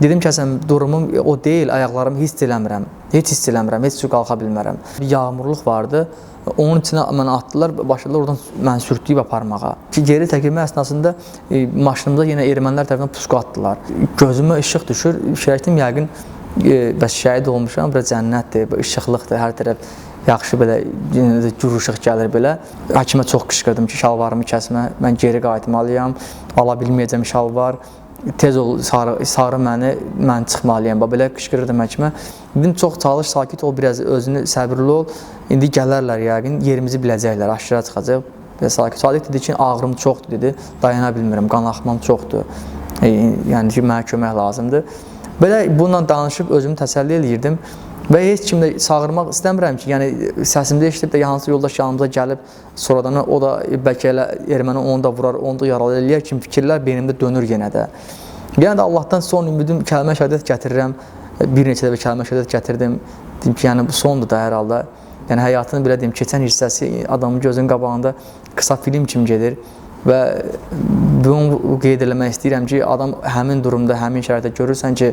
Dedim ki, Həsən, durumum o deyil, ayaqlarımı hiss eləmirəm. Heç hiss eləmirəm, heç su qalxa bilmərəm. Bir yağmurluq vardı. Onun içinə məni atdılar, başladılar oradan məni sürütləyib aparmağa. Ki geri çəkilmə əsnasında maşınımıza yenə ermənilər tərəfindən pusqu atdılar. Gözümə işıq düşür. Fikirləşdim yəqin bəs şəhid olmuşam, bura cənnətdir, işıqlıqdır, hər tərəf yaxşı belə gür işıq gəlir belə. Həkimə çox qışqırdım ki, şalvarımı kəsmə, mən geri qayıtmalıyam, ala bilməyəcəm şalvar. Tez ol, sarı məni, mən çıxmalıyam. Bax belə qışqırırdım həkimə. Dedim çox çalış, sakit ol, biraz özünü səbirli ol. İndi gələrlər yəqin, yerimizi biləcəklər, aşağı çıxacaq. Belə sakit. Sadiq dedi ki, ağrım çoxdur dedi, dayana bilmirəm, qan axmam çoxdur. Yəni ki, mənə kömək lazımdır. Belə bununla danışıb özümü təsəlli eləyirdim. Və heç kim də çağırmaq istəmirəm ki, yəni səsimdə eşidib də hansı yoldaş yanımıza gəlib sonradan o da bəlkə elə erməni onu da vurar, onu da yaralı eləyər kimi fikirlər beynimdə dönür yenə də. Yenə də Allahdan son ümidim kəlmə şəhadət gətirirəm. Bir neçə dəfə kəlmə şəhadət gətirdim. Dedim ki, yəni bu sondur da hər halda. Yəni həyatını belə deyim, keçən hissəsi adamın gözünün qabağında qısa film kimi gedir. Və bunu qeyd eləmək istəyirəm ki, adam həmin durumda, həmin şəraitdə görürsən ki,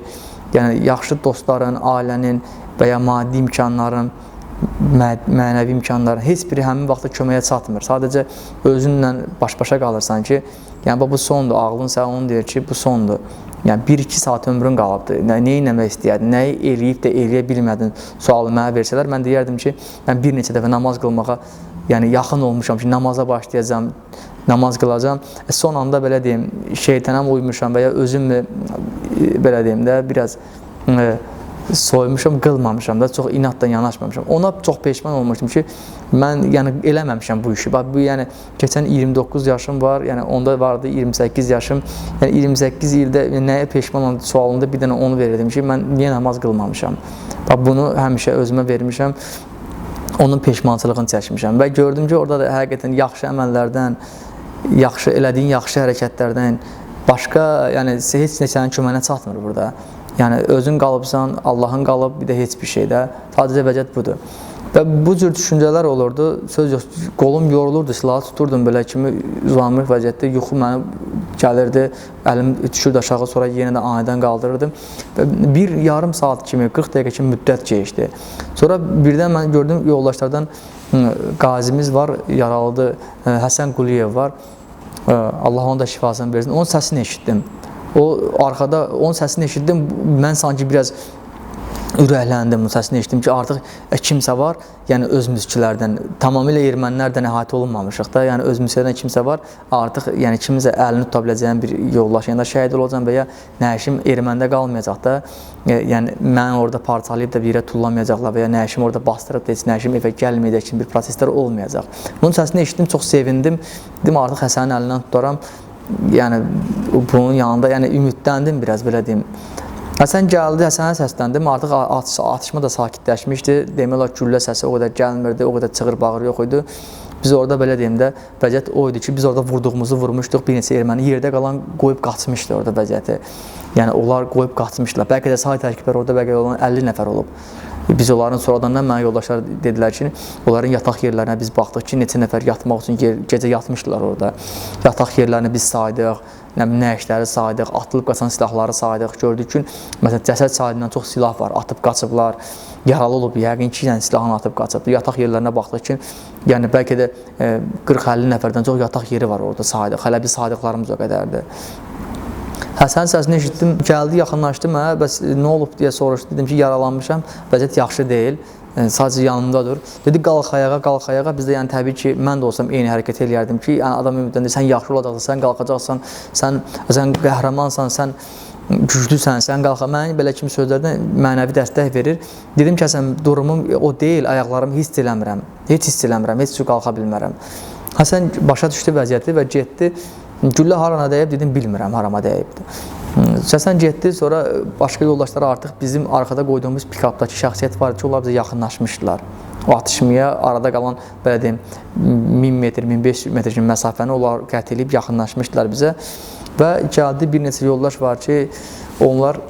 yəni yaxşı dostların, ailənin və ya maddi imkanların, mənəvi imkanların heç biri həmin vaxtda köməyə çatmır. Sadəcə özünlə baş-başa qalırsan ki, yəni bu sondur, ağlın sənə onu deyir ki, bu sondur. Yəni 1-2 saat ömrün qalıbdır. Nə etmək istəyərdin, nəyi eləyib də eləyə bilmədin sualı mənə versələr, mən deyərdim ki, mən bir neçə dəfə namaz qılmağa, yəni yaxın olmuşam ki, namaza başlayacağam, namaz qılacağam. Son anda belə deyim, şeytana mı uymuşam və ya özüm belə deyim də biraz soymuşam, qılmamışam da, çox inadla yanaşmamışam. Ona çox peşman olmuşdum ki, mən yəni eləməmişəm bu işi. Bax bu yəni keçən 29 yaşım var, yəni onda vardı 28 yaşım. Yəni 28 ildə nəyə peşmanam sualında bir dənə onu verirdim ki, mən niyə namaz qılmamışam. Bax bunu həmişə özümə vermişəm. Onun peşmançılığını çəkmişəm və gördüm ki, orada da həqiqətən yaxşı əməllərdən, yaxşı elədiyin yaxşı hərəkətlərdən başqa, yəni heç nə sənin köməyinə çatmır burada. Yəni özün qalıbsan, Allahın qalıb, bir də heç bir şeydə. Sadəcə vəziyyət budur. Və bu cür düşüncələr olurdu. Söz yox, qolum yorulurdu, silahı tuturdum belə kimi uzanmış vəziyyətdə yuxu mənə gəlirdi, əlim düşürdü aşağı, sonra yenə də anidən qaldırırdım. Və bir yarım saat kimi, 40 dəqiqə kimi müddət keçdi. Sonra birdən mən gördüm yoldaşlardan qazimiz var, yaralıdır, Həsən Quliyev var. Allah onun da şifasını versin. Onun səsini eşitdim. O arxada onun səsini eşitdim. Mən sanki biraz ürəkləndim, onun səsini eşitdim ki, artıq kimsə var, yəni öz müzkilərdən, tamamilə ermənilərdən əhatə olunmamışıq da, yəni öz müzkilərdən kimsə var, artıq yəni kiminsə əlini tuta biləcəyim bir yoldaş, yəni şəhid olacağam və ya nəşim erməndə qalmayacaq da, yəni məni orada parçalayıb da bir yerə tullamayacaqlar və ya nəşim orada bastırıb da heç nəşim evə gəlməyəcək kimi bir proseslər olmayacaq. Bunun səsini eşitdim, çox sevindim. Dedim artıq Həsənin əlindən tutaram. Yəni bunun yanında, yəni ümidləndim biraz belə deyim. Həsən gəldi, Həsənə səsləndim. Artıq atışma da sakitləşmişdi. Demək olar güllə səsi o qədər gəlmirdi, o qədər çığır-bağır yox idi. Biz orada belə deyim də, vəziyyət o idi ki, biz orada vurduğumuzu vurmuşduq. Bir neçə erməni yerdə qalan qoyub qaçmışdı orada vəziyyəti. Yəni onlar qoyub qaçmışdılar. Bəlkə də say tərkiblər orada bəlkə olan 50 nəfər olub. Biz onların sonradan da mənə yoldaşlar dedilər ki, onların yataq yerlərinə biz baxdıq ki, neçə nəfər yatmaq üçün gecə yatmışdılar orada. Yataq yerlərini biz saydıq, nəşləri saydıq, atılıb qaçan silahları saydıq. Gördük ki, məsələn, cəsəd sahibindən çox silah var, atıb qaçıblar, yaralı olub, yəqin ki, yəni silahını atıb qaçıb. Yataq yerlərinə baxdıq ki, yəni bəlkə də 40-50 nəfərdən çox yataq yeri var orada saydıq. Hələ biz saydıqlarımız o qədərdir. Həsən səsini eşitdim, gəldi, yaxınlaşdı mənə, bəs nə olub deyə soruşdu. Dedim ki, yaralanmışam, vəziyyət yaxşı deyil, sadəcə yanımdadır. Dedi, qalx ayağa, qalx ayağa. Biz də yəni təbii ki, mən də olsam eyni hərəkət eləyərdim ki, yəni adam ümidləndir, sən yaxşı olacaqsan, sən qalxacaqsan, sən qəhrəmansan, sən güclüsən, sən qalxa. Mənə belə kimi sözlərdən mənəvi dəstək verir. Dedim ki, Həsən, durumum o deyil, ayaqlarımı hiss eləmirəm, heç hiss eləmirəm, heç cür qalxa bilmərəm. Həsən başa düşdü vəziyyəti və getdi. Güllə harana dəyib, dedim, bilmirəm harama dəyibdir. Həsən getdi, sonra başqa yoldaşlar artıq bizim arxada qoyduğumuz pikapdakı şəxsiyyət var ki, onlar bizə yaxınlaşmışdılar. O atışmaya arada qalan, belə deyim, 1000 metr, 1500 metr kimi məsafəni onlar qət edib yaxınlaşmışdılar bizə. Və gəldi bir neçə yoldaş var ki, onlar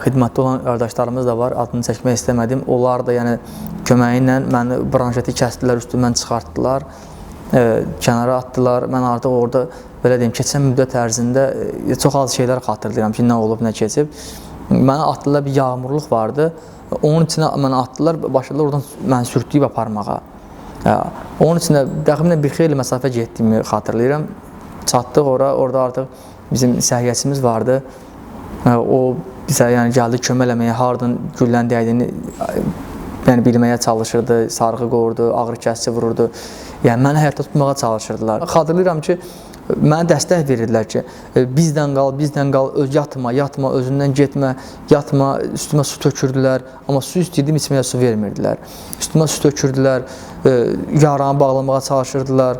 xidmətdə olan qardaşlarımız da var, adını çəkmək istəmədim. Onlar da yəni köməyi ilə məni branşeti kəsdilər, üstümdən çıxartdılar. Kənara atdılar. Mən artıq orada, belə deyim, keçən müddət ərzində çox az şeylər xatırlayıram ki, nə olub, nə keçib. Mənə atdılar, bir yağmurluq vardı. Onun içinə mənə atdılar, başladılar oradan məni sürütləyib aparmağa. Onun içində təxminən bir xeyli məsafə getdiyimi xatırlayıram. Çatdıq ora, orada artıq bizim səhiyyəçimiz vardı. O bizə yəni gəldi kömək eləməyə, hardan güllənin dəydiyini yəni bilməyə çalışırdı, sarğı qoyurdu, ağrı kəsici vururdu. Yəni məni həyatda tutmağa çalışırdılar. Xatırlayıram ki, mənə dəstək verirdilər ki, bizdən qal, bizdən qal, yatma, yatma, özündən getmə, yatma, üstümə su tökürdülər. Amma su istəyirdim, içməyə su vermirdilər. Üstümə su tökürdülər, yaranı bağlamağa çalışırdılar,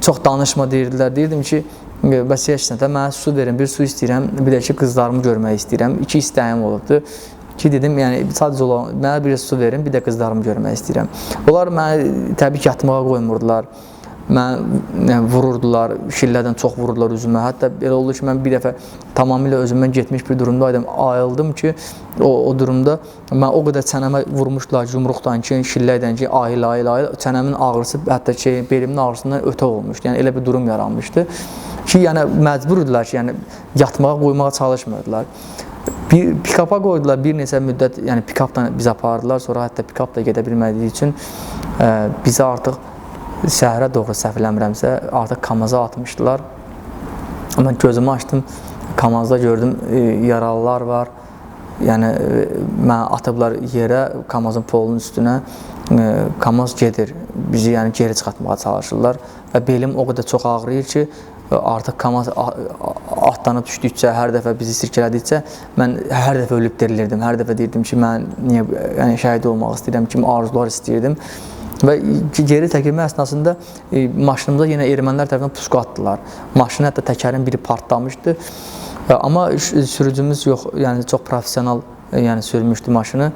çox danışma deyirdilər. Deyirdim ki, bəs heç nə də mənə su verin, bir su istəyirəm, bir də ki, qızlarımı görmək istəyirəm. İki istəyim olubdu. Ki dedim, yəni sadəcə olan mənə bir su verin, bir də qızlarımı görmək istəyirəm. Onlar məni təbii ki, yatmağa qoymurdular. Məni yəni, vururdular, şillədən çox vururdular üzümə. Hətta elə oldu ki, mən bir dəfə tamamilə özümdən getmiş bir durumdaydım. Ayıldım ki, o durumda mən o qədər çənəmə vurmuşdular yumruqdan ki, şillədən ki, ayıl, ayıl, ayıl. Çənəmin ağrısı, hətta ki, belimin ağrısından ötə olmuşdu. Yəni elə bir durum yaranmışdı ki, yəni məcbur idilər ki, yəni yatmağa qoymağa çalışmırdılar. Bir pikapa qoydular, bir neçə müddət, yəni pikapla bizi apardılar, sonra hətta pikap da gedə bilmədiyi üçün bizi artıq səhərə doğru səhv eləmirəmsə, artıq Kamaza atmışdılar. Amma gözümü açdım, Kamazda gördüm yaralılar var. Yəni məni atıblar yerə, Kamazın polunun üstünə. Kamaz gedir, bizi yəni geri çıxartmağa çalışırlar və belim o qədər çox ağrıyır ki, artıq Kamaz atlanıb düşdükcə, hər dəfə bizi sirkələdikcə mən hər dəfə ölüb dirilirdim. Hər dəfə deyirdim ki, mən niyə yəni şəhid olmaq istəyirəm, kimi arzular istəyirdim. Və geri çəkilmə əsnasında maşınımıza yenə ermənilər tərəfindən pusqu atdılar. Maşının hətta təkərin biri partlamışdı. Amma sürücümüz yox, yəni çox professional yəni sürmüşdü maşını.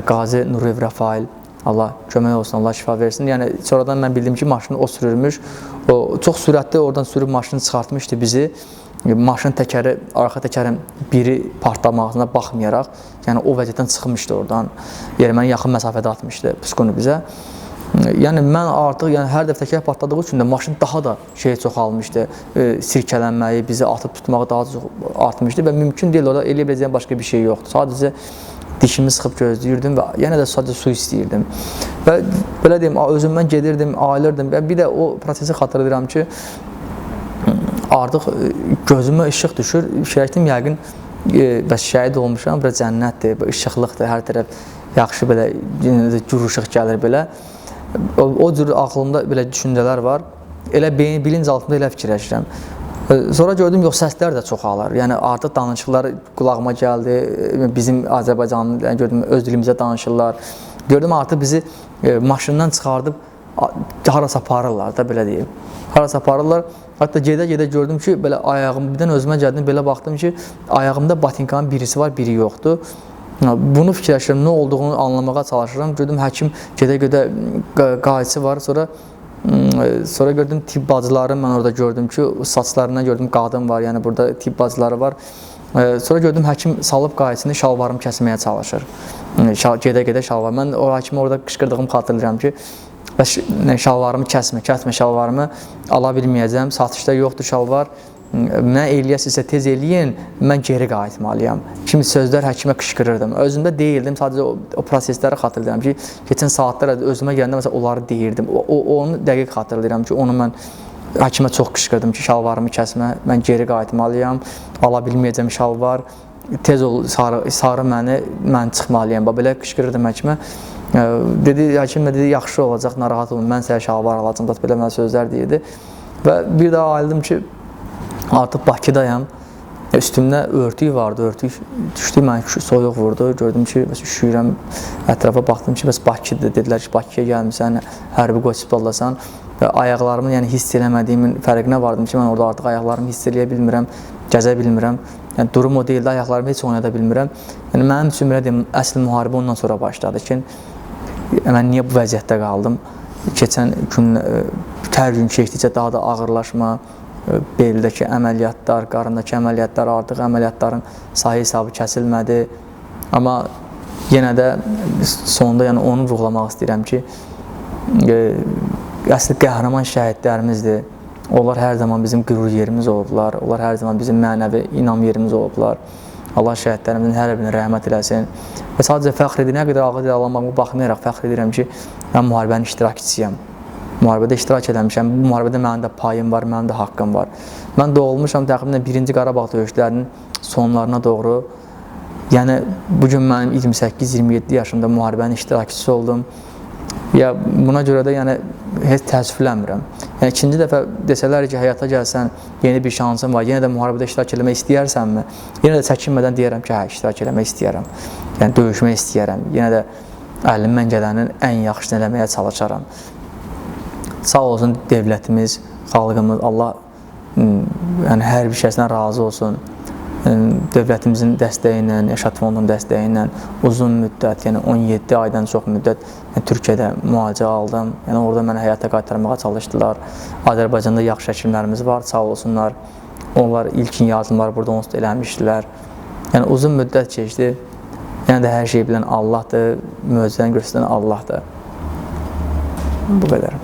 Qazi Nuriyev Rəfail, Allah kömək olsun, Allah şifa versin. Yəni sonradan mən bildim ki, maşını o sürürmüş. O çox sürətli oradan sürüb maşını çıxartmışdı bizi. Maşın təkəri, arxa təkərin biri partlamağına baxmayaraq, yəni o vəziyyətdən çıxmışdı oradan. Erməni yaxın məsafədə atmışdı pusqunu bizə. Yəni mən artıq yəni hər dəfə təkər partladığı üçün də maşın daha da şey çoxalmışdı. Sirkələnməyi, bizi atıb tutmağı daha çox artmışdı və mümkün deyil orada eləyə biləcəyim başqa bir şey yoxdur. Sadəcə dişimi sıxıb gözləyirdim və yenə də sadəcə su istəyirdim. Və belə deyim, özümdən gedirdim, ayılırdım. Və bir də o prosesi xatırlayıram ki, artıq gözümə işıq düşür. Fikirləşdim yəqin bəs şəhid olmuşam, bura cənnətdir, işıqlıqdır, hər tərəf yaxşı belə gür işıq gəlir belə. O cür ağlımda belə düşüncələr var. Elə bilinc altında elə fikirləşirəm. Sonra gördüm, yox, səslər də çoxalır. Yəni artıq danışıqlar qulağıma gəldi. Bizim Azərbaycanın, yəni gördüm öz dilimizə danışırlar. Gördüm artıq bizi maşından çıxardıb harasa aparırlar da, belə deyim. Harasa aparırlar. Hətta gedə-gedə gördüm ki, belə ayağım birdən özümə gəldim, belə baxdım ki, ayağımda batinkanın birisi var, biri yoxdur. Bunu fikirləşirəm, nə olduğunu anlamağa çalışıram. Gördüm həkim gedə-gedə qayçı var. Sonra gördüm tibb bacıları, mən orada gördüm ki, saçlarından gördüm qadın var, yəni burada tibb bacıları var. Sonra gördüm həkim salıb qayçını, şalvarımı kəsməyə çalışır. Gedə-gedə şalvar. Mən o həkimi orada qışqırdığımı xatırlayıram ki, şalvarımı kəsmə, kəsmə şalvarımı, ala bilməyəcəm, satışda yoxdur şalvar. Nə eləyəsinizsə tez eləyin, mən geri qayıtmalıyam. Kimi sözlər həkimə qışqırırdım. Özümdə deyildim, sadəcə o prosesləri xatırlayıram ki, keçən saatlar özümə gələndə məsələn onları deyirdim. Onu dəqiq xatırlayıram ki, onu mən həkimə çox qışqırdım ki, şalvarımı kəsmə, mən geri qayıtmalıyam, ala bilməyəcəm şalvar, tez ol, sarı məni, mən çıxmalıyam. Belə qışqırırdım həkimə. Dedi, həkim də dedi, yaxşı olacaq, narahat olun, mən sənə şalvar alacam, belə mənə sözlər deyirdi. Və bir daha ayıldım ki, artıq Bakıdayam. Üstümdə örtük vardı, örtük düşdü, məni soyuq vurdu. Gördüm ki, bəs üşüyürəm, ətrafa baxdım ki, bəs Bakıdır. Dedilər ki, Bakıya gəlmisən, hərbi qospitaldasan. Və ayaqlarımı yəni hiss eləmədiyimin fərqinə vardım ki, mən orada artıq ayaqlarımı hiss eləyə bilmirəm, gəzə bilmirəm. Yəni durum o deyildi, ayaqlarımı heç oynada bilmirəm. Yəni mənim üçün belə deyim, əsl müharibə ondan sonra başladı ki, mən niyə bu vəziyyətdə qaldım? Keçən gün, hər gün keçdikcə daha da ağırlaşma, beldəki əməliyyatlar, qarındakı əməliyyatlar, artıq əməliyyatların sayı hesabı kəsilmədi. Amma yenə də sonda yəni onu vurğulamaq istəyirəm ki, əsl qəhrəman şəhidlərimizdir. Onlar hər zaman bizim qürur yerimiz olublar. Onlar hər zaman bizim mənəvi inam yerimiz olublar. Allah şəhidlərimizin hər birinə rəhmət eləsin. Və sadəcə fəxr edirəm, nə qədər ağır yaralanmağıma baxmayaraq fəxr edirəm ki, mən müharibənin iştirakçısıyam. Müharibədə iştirak eləmişəm. Bu müharibədə mənim də payım var, mənim də haqqım var. Mən doğulmuşam təxminən 1-ci Qarabağ döyüşlərinin sonlarına doğru. Yəni bu gün mənim 28-27 yaşımda müharibənin iştirakçısı oldum. Ya buna görə də yəni heç təəssüflənmirəm. Yəni ikinci dəfə desələr ki, həyata gəlsən, yeni bir şansın var, yenə də müharibədə iştirak eləmək istəyərsənmi? Yenə də çəkinmədən deyərəm ki, hə, iştirak eləmək istəyərəm. Yəni döyüşmək istəyərəm. Yenə də əlimdən gələnin ən yaxşısını eləməyə çalışaram. Sağ olsun dövlətimiz, xalqımız, Allah yəni hər bir kəsdən razı olsun. Dövlətimizin dəstəyi ilə, Yaşad Fondunun dəstəyi ilə uzun müddət, yəni 17 aydan çox müddət yəni, Türkiyədə müalicə aldım. Yəni orada məni həyata qaytarmağa çalışdılar. Azərbaycanda yaxşı həkimlərimiz var, sağ olsunlar. Onlar ilkin yardımları burada onsuz da eləmişdilər. Yəni uzun müddət keçdi. Yəni də hər şeyi bilən Allahdır, möcüzəni göstərən Allahdır. Bu qədər.